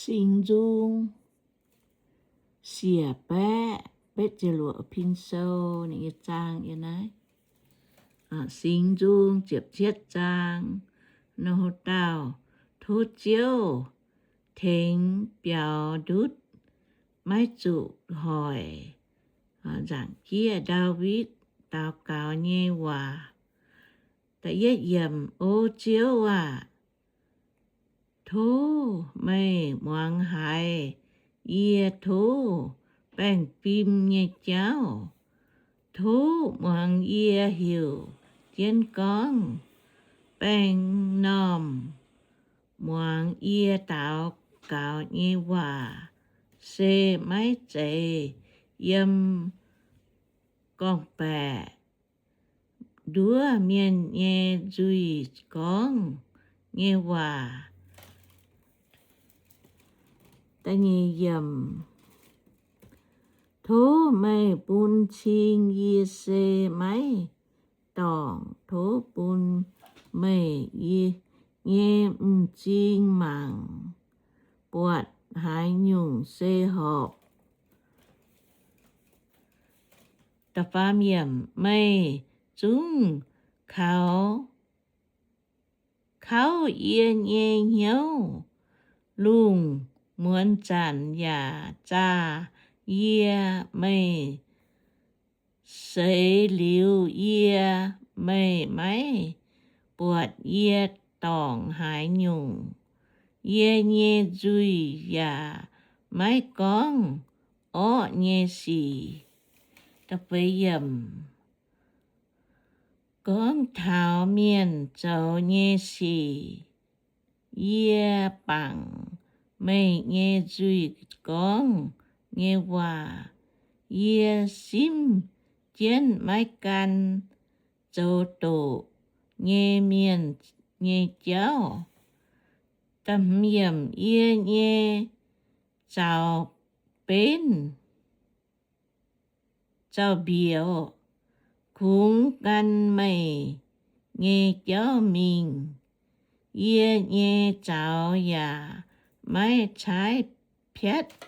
Singx Nzung siec baeqv betv ziepc luoqc pin sou, ninh nyei zaang yiem naaiv. Singx Nzung ziepc cietv zaang. Nor dauh tov Ziouv tengx biaux ndutv, maiv zuqc hoic nzaangc jieqv Ndaawitv daux gaux nyei waac. O Ziouv aah! Tov meih muangx haiz yie tov baengh fim nyei jauv. Tov muangx yie heuc jienv gorngv. Baengh m'normh muangx yie daux gaux nyei waac, se maiv zeiz yiem gorngv-baeqc nduov mienh nyei nzuih gorngv nyei waac. Tov meih bun cing yie se maiv dorngc. Tov bun meih nyei m'zing mangc buatc haaix nyungc se horpc. Meih zungv kaux, kauv yie nyei hnyouv. Lungh muonz zanc yaac zaah yie. Meih seix liuz yie, meih maiv buatc yie dorngc haaix nyungc. Yie nyei nzuih yaac maiv gorngv orqv nyei sic. Gorngv taux mienh zoux nyei sic, yie bangc meih nyei nzuih gorngv nyei waac. Yie simv jienv maiv gan zoux doqc nyei mienh nyei jauv. Yie nyei zaux benv, zaux-mbiauz, kungx gan meih nyei jauv mingh. Yie nyei zaux yaac maiv caaiv piatv.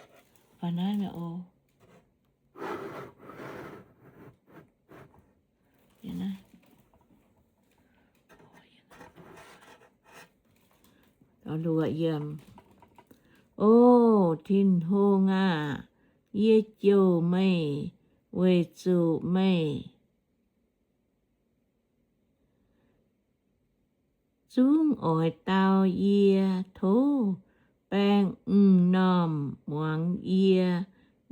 O Tin-Hungh aah! Yie jouh meih weic zuqc meih zungv oix dau yie. Tov baengh m'normh muangx yie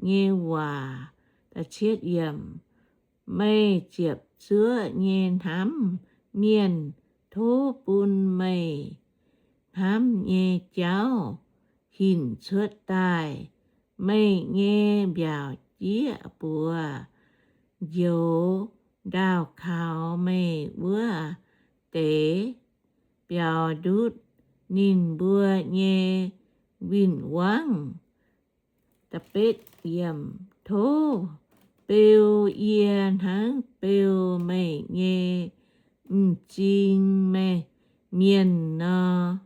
nyei waac. Meih ziepc zuoqv nyei hnamv mienh, tov bun meih hnamv nyei jauv hinc cuotv daaih. Meih nyei mbiaauc jieqv buoz njoux ndaauh kaux meih wuov deix biaux ndutv ninh mbuo nyei win-wangv. Tov beu yie hnangv beu meih nyei m'zing mienh nor,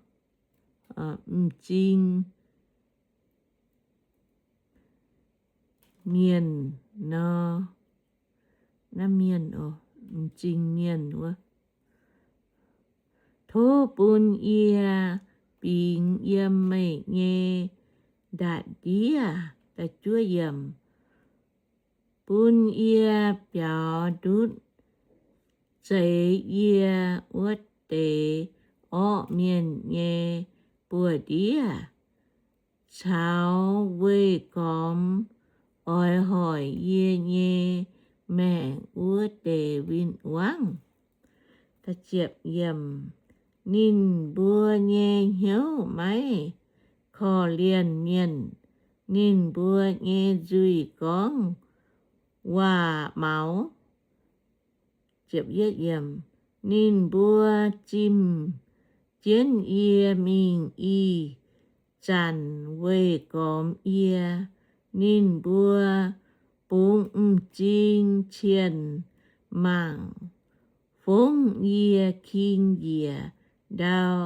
m'zing mienh nor, naaiv mienh, m'zing mienh wuov. Tov bun yie bingx yiem meih nyei ndatc ndiev. Bun yie biaux ndutv zeix yie wuov deix orqv mienh nyei buoz-ndiev, caux weih gormx oix hoic yie nyei maengc wuov deix win-wangv. Ninh mbuo nyei hnyouv maiv korv-lienh mienh, ninh mbuo nyei nzuih gorngv waac-maux. Ninh mbuo zimh jienv yie mingh ih zanc weih gormx yie. Ninh mbuo bungx m'zing cien-mangc fongv yie king njiec ndau.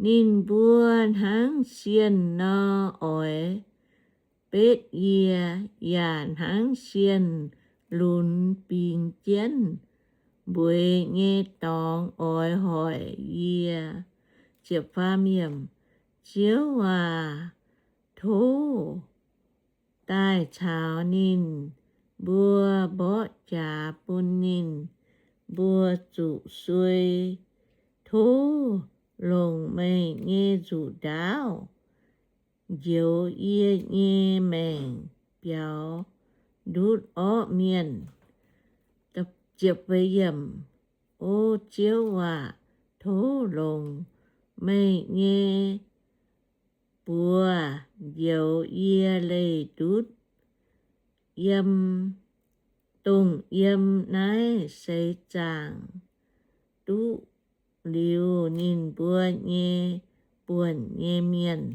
Ninh mbuo hnangv sienh nor oix betv yie, yaac hnangv sienh lunx bingx jienv mbueiz nyei dorngx oix hoic yie. Ziouv aac, tov daaih caux ninh mbuo mborqv jaax bun ninh mbuo zuqc suei. Tov longc meih nyei nzuqc ndaauv njoux yie nyei maengc biaux ndutv orqv mienh. O Ziouv aac, tov longc meih nyei buoz njoux yie leih ndutv yiem, dongh yiem naaiv seix zaangc duqv liuz ninh mbuo nyei buonc nyei mienh.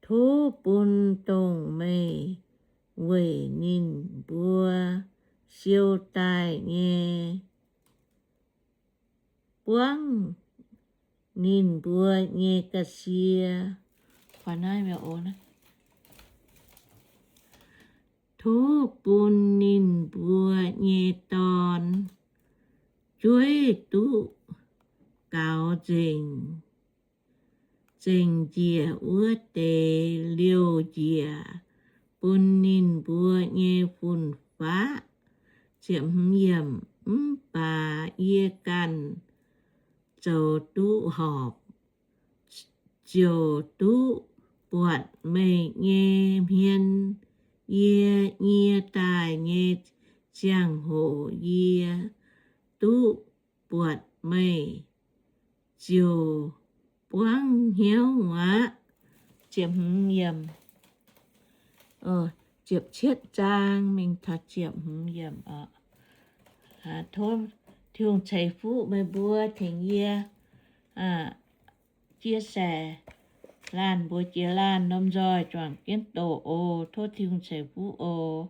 Tov bun dongh meih weic ninh mbuo siou daaih nyei buangv ninh mbuo nyei ga'sie. Tov bun ninh mbuo nyei dorn jueiv duqv gaux nzengc, zengc njiec wuov deix liouh njiec bun ninh mbuo nyei fun-faqv. Mv baac yie ganh zoux duqv horpc, ziouc duqv buatc meih nyei hmien. Yie nyie daaih nyei ziangh hoc yie duqv buatc meih, ziouc buangv hnyouv aqv. Ziepc cietv zaang mingh taux ziepc hmz yiemc oc. Tov Tin-Hungh ceix fuqv meih mbuo tengx yie chia sẻ laanh mbuox jiex laanh norm nzoih juangc jienv doqc oc. Tov Tin-Hungh ceix fuqv oc.